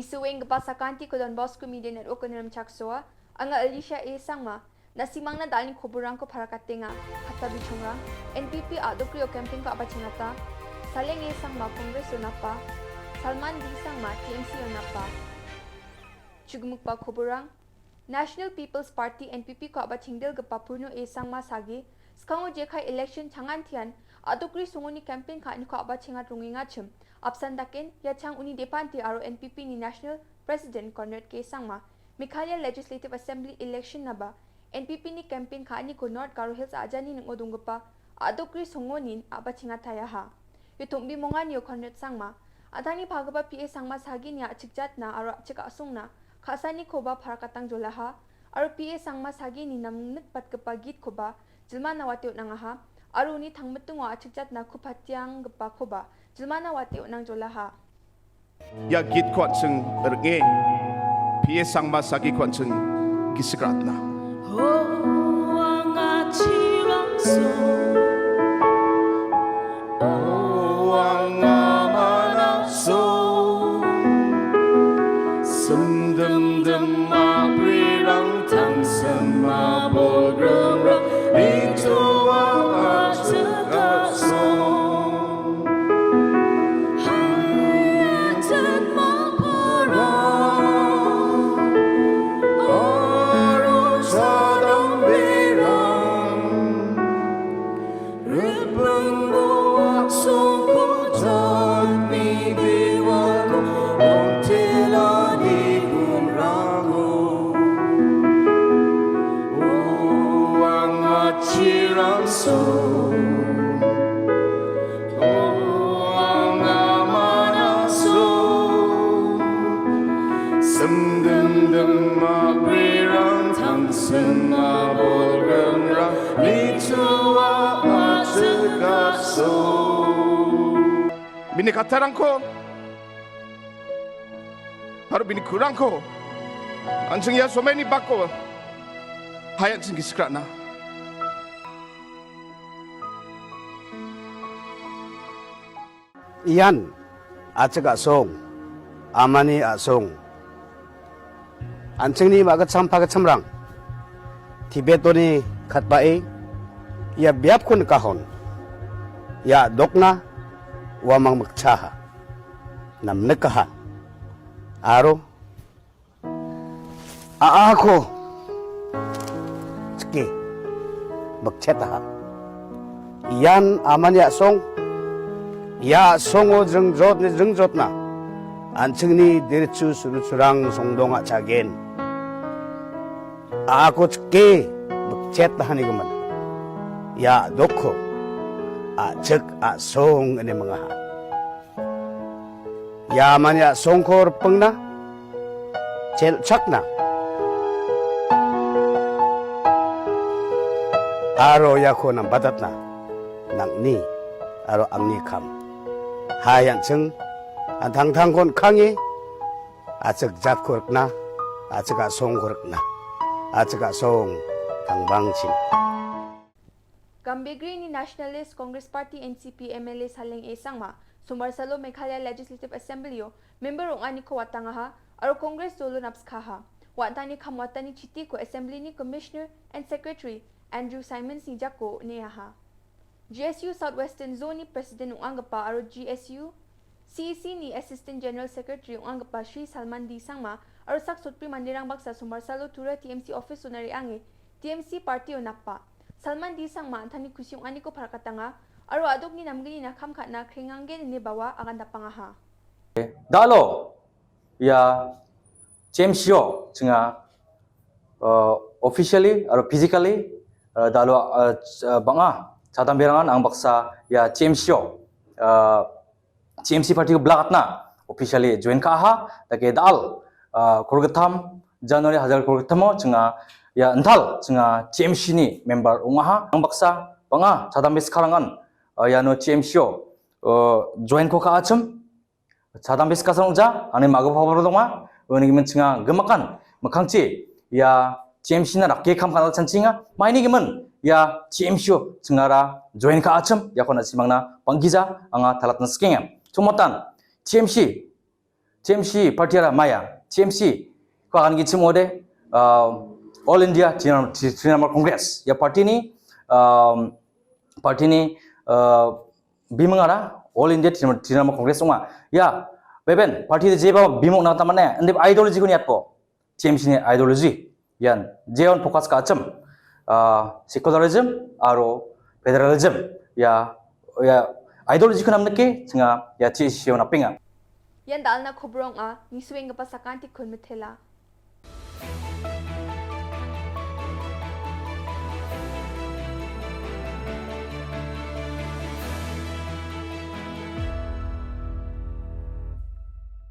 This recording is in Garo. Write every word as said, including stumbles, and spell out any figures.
Isuenggipa sakantiko Don Bosco Media Network-o rimchaksoa. Anga Alicia A Sangma. Na·simangna dalni koborrangko parakatenga. Katta bichongrang, N P P a·dokrio campaign-ko a·bachengata. Saleng A Sangma Congress-o napa. Salman D Sangma T M C-o napa. Chugimikba koborrang, National People's Party, N P P-ko a·bachengdilgipa Purno A Sangma sagi, skango jekai election changantian, a·dokri songoni campaign ka·aniko a·bachengat rongengachim, apsan daken, ia chang uni depante aro N P P-ni National President Conrad K Sangma, Meghalaya Legislative Assembly election-naba, N P P-ni campaign ka·aniko North Garo Hills a·jani ning·o donggipa a·dokri songonin a·bachengatayaha. Ia tombimonganio Conrad Sangma, an·tangni pagipa P A Sangma sagini a·chikjatna aro a·chik a·songna ka·sanikoba parakatang jolaha, aro P A Sangma sagini namnikbatgipa gitkoba jilmana wate on·angaha, aro uni tangmitingo a·chikjatna kupatianggipakoba jilmana wate on·angjolaha. Ia gitko an·ching ring·e, P A Sangma sagiko an·ching gisik ra·atna. Oh, anga chirangso. Oh, anga manakso. Simdimdim a·brirang tangsim a·bolgrimrang nitoa a·chik a·song. Chirangso. Oh, anga manakso. Simdimdim a·brirang tangsim a·bolgrimrang nitoa a·chik a·song. Bini kattarangko aro bini kurangko an·ching ia somaini bako hai an·ching gisik ra·na. Ian a·chik a·song, amani a·song. An·chingni ma·gitcham pagitchamrang Tibetoni katbae ia biapko nikahon, ia dokna uamang mikchaha, namnikaha, aro a·ako chike mikchetaha. Ian amani a·song. Ia a·songo jringjotni jringjotna an·chingni dirichu suruchurang songdong a·chagen. A·ako chike mikchetahanigimin ia dokko a·chik a·song ine mingaha. Ia amani a·songko ripengna, chelchakna, aro iako nambatatna nang·ni aro angni kam. Hai an·ching an·tangtangko on·kange a·chik jatko rikna, a·chik a·songko rikna, a·chik a·song tangbangchina. Gambegrini Nationalist Congress Party, N C P, M L A Saleng A Sangma, Sombarsalo Meghalaya Legislative Assembly-o member ong·aniko watangaha aro Congress dolo napskaha. Wa·tani kam watani chitiko Assembly-ni Commissioner and Secretary Andrew Simons-ni jako on·eaha. G S U South Western Zone-ni President ong·anggipa aro G S U C E C-ni Assistant General Secretary ong·anggipa Shri Salman D Sangma aro sak sotbri manderang baksa Sombarsalo Tura T M C office-ona re·ange T M C party-o napa. Salman D Sangma an·tangni kusi ong·aniko parakatanga aro a·dokni namgnina kam ka·na krenganggen ine bawa agandapangaha. Dalo, ia T M C-o chinga, uh, officially aro physically, uh, dalo, uh, ch-, uh, bang·a chadamberangan ang baksa ia T M C-o, uh, T M C party-ko blagatna officially join ka·aha, dake dal, ah, kolgittam January hajar kolgittamo chinga ia intal chinga T M C-ni member ong·aha. Ang baksa bang·a chadambeskarangan, ah, iano T M C-o, ah, join-ko ka·achim. Chadambeskasang ong·ja, ani ma·gipa donga, uni gimin chinga gimakan mikkangchi ia T M C-na rake kam ka·na chanchinga, maini gimin ia T M C-o chingara join ka·achim, iako na·simangna bang·gija anga talatna sikenga. Chongmatan T M C T M C party-ara maia. T M C ko agangichim ong·ode, ah, All India Trinamool, Trinamool Congress. Ia party-ni, ah, party-ni, ah, bimingara All India Trinamool, Trinamool Congress ong·a. Ia, beben, party-de jeba bimung nangta mane, inde ideology-ko niatbo. T M C-ni ideology. Ian, jeon focus ka·achim, ah, secularism aro federalism. Ia, ia ideology-ko namnike, chinga, ia T M C-o napenga. Ian dalna kobrong a, nisuenggipa sakantikon mitela.